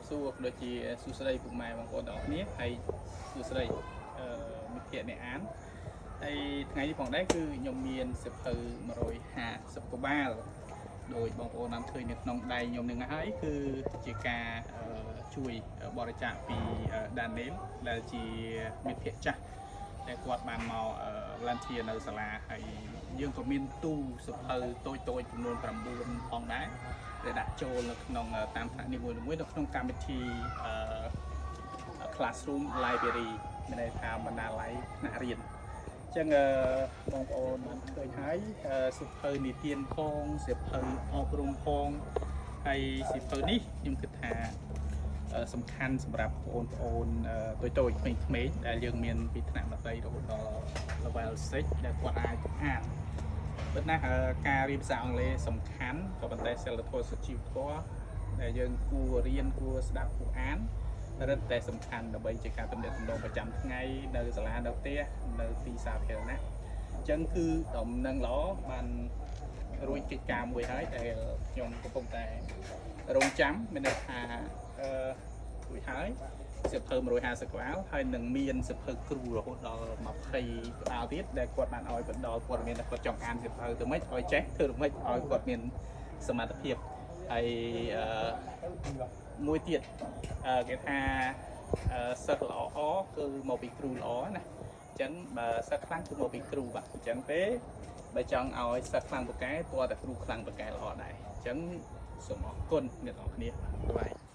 បសួរក៏ដូចជាសួស្តីពុកម៉ែបងប្អូនទាំងអស់គ្នាហើយសួស្តីអឺមិត្តភ័ក្តិអ្នកអានហើយថ្ងៃនេះផងដែរគឺខ្ញុំមានសៀវភៅ150ក្បាលដោយបងប្អូនបានឃើញនៅក្នុងដៃខ្ញុំនឹងហើយគឺជាការអឺជួយបរិច្ចាគពី Daniel ដែលជាមិត្តភ័ក្តិចាស់ដែលគាត់បានមក volunteer នៅសាលាហើយយើងក៏មានទូសៀវភៅតូចៗចំនួន9ផងដែរ ដែលដាក់ចូលនៅក្នុងតាមថ្នាក់នីមួយៗនៅក្នុងកម្មវិធីអឺ classroom library មានន័យថាបណ្ណាល័យថ្នាក់រៀនអញ្ចឹងអឺបងប្អូនបានឃើញហើយអឺសៀវភៅនិទានផងសៀវភៅអប់រំផងហើយសៀវភៅនេះខ្ញុំគិតថាអឺសំខាន់សម្រាប់បងប្អូនតូចតូចៗក្មេងៗដែលយើងមានពីថ្នាក់មត្តេយ្យរហូតដល់ level 6ដែលគាត់អាចអាន ប៉ុន្តែអឺការរៀនភាសាអង់គ្លេសសំខាន់ក៏ប៉ុន្តែសិលធម៌សុជីវធម៌ដែលយើងគួររៀនគួរស្ដាប់គួរអានរឹតតែសំខាន់ដើម្បីជាការទំនាក់ទំនងប្រចាំថ្ងៃនៅសាលានៅផ្ទះនៅទីសាធារណៈអញ្ចឹងគឺដំណឹងល្អបានរួចកិច្ចការមួយហើយដែលខ្ញុំកំពុងតែរងចាំមានន័យថាអឺរួចហើយសៀវភៅ150ក្បាលហើយនឹងមានសៀវភៅគ្រូរហូតដល់20ក្បាលទៀតដែលគាត់បានឲ្យបណ្ដល់ព័ត៌មានថាគាត់ចង់អានសៀវភៅទៅម៉េចឲ្យចេះធ្វើម៉េចឲ្យគាត់មានសមត្ថភាពហើយអឺមួយទៀតអឺគេថាអឺសិស្សល្អគឺមកពីគ្រូល្អណាអញ្ចឹងបើសិស្សខ្លាំងគឺមកពីគ្រូបាទអញ្ចឹងទេបើចង់ឲ្យសិស្សខ្លាំងពូកែតើតែគ្រូខ្លាំងពូកែល្អដែរអញ្ចឹងសូមអរគុណអ្នកទាំងអស់គ្នាbye.